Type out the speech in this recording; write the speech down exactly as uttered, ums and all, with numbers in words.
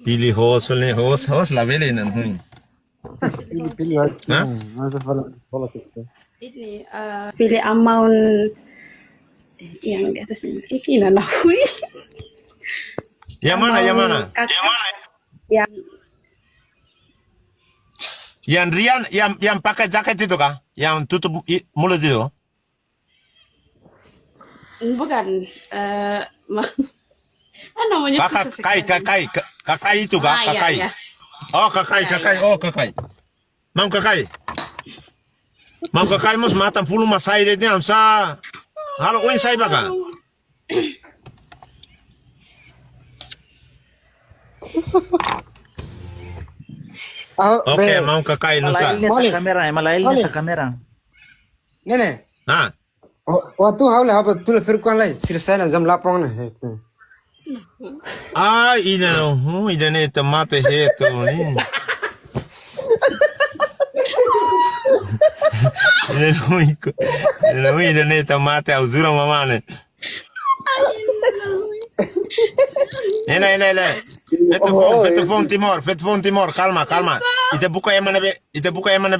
Pilih host, pilih host, host labele nanhun. Pilih, pilih aja. Hah? Hmm, masa fala, fala kita. Ini, eh, pilih amount yang di atas ini. Ini nah, nah, hui. Yang mana, yang mana? Amount kak-, yang mana? Yang Yang Rian, yang, yang pakai jaket itu kah? Yang tutup i-, mulut itu? Bukan, eh, ma-, ah, namanya Kakak, susah Kakai, sekali. Kakai, Ka-, Kakai itu kah? Ah, ya, Kakai. Ya. Oh, Kakai, ya, Kakai, ya. Oh, Kakai. Maun Kakai. Maun Kakai mós matan funu mak sai de'it ne'e, hamsa. Halo, oin sai ba ka? Ah, oke, be. Maun Kakai, nusa. Malaili Mali. Kamera, malaili Mali. Kamera. Ne'e ne'e. Ah. O, waktu ha'u la haba tula firkuan lai, sira sai ona jam delapan ona. Ah, ida no, hmm, ida-ne'e ita mate hetu ne'e. Ida no iko. Ida no, ida-ne'e ita mate, ha'u jura mamane. Ela, ela, ela. Feto foun, oh, feto foun Timor, feto foun Timor, kalma, kalma. Ita buka ema ne'ebé, ita buka ema ne'ebé